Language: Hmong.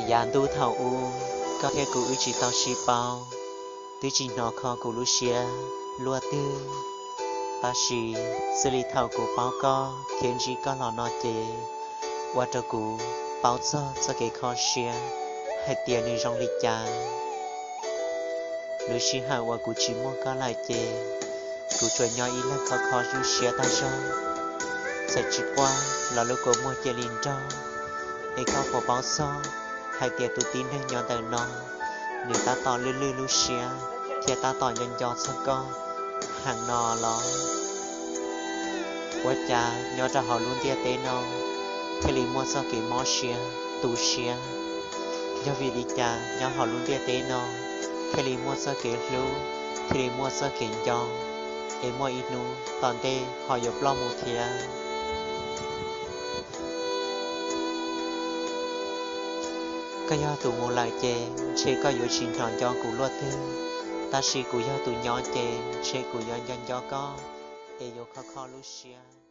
Yav ntuj thaum ub, koj thiab kuv wb tsis tau sib paub, twb tsis hnov kho kuv lub siab luaj twg. Tab sis xws li thaum kuv paub koj thiab ntsib koj los no ces, ua rau kuv paub txog txoj kev kho siab hais tias nws zoo li cas. Lub sij hawm uas kuv tsis muaj koj lawm ces, kuv tsuas nyob ib leeg kho kho lub siab tag zog. Txawm tsis quaj los lub kua muag cia li nrog, es koj puas paub txog hais tias tus tib neeg nyob ntawm no, nws tab tom lwj lwj lub siab thiab tab tom nco nco txog koj heev no los? Ua cas nyob rau hauv lub ntiaj teb no thiaj li muaj txoj kev mob siab tu siab? Yog vim li cas nyob hauv lub ntiaj teb no thiaj li muaj txoj kev hlub, thiaj li muaj txoj kev nco, es muaj ib hnub tom ntej ho yuav ploj mus thiab? Koj yog tus mus lawm ces ntshe koj yuav tsis hnov nco kuv luaj twg, tab sis kuv yog tus nyob ces ntshe kuv yuav nco nco koj, es yuav kho kho lub siab.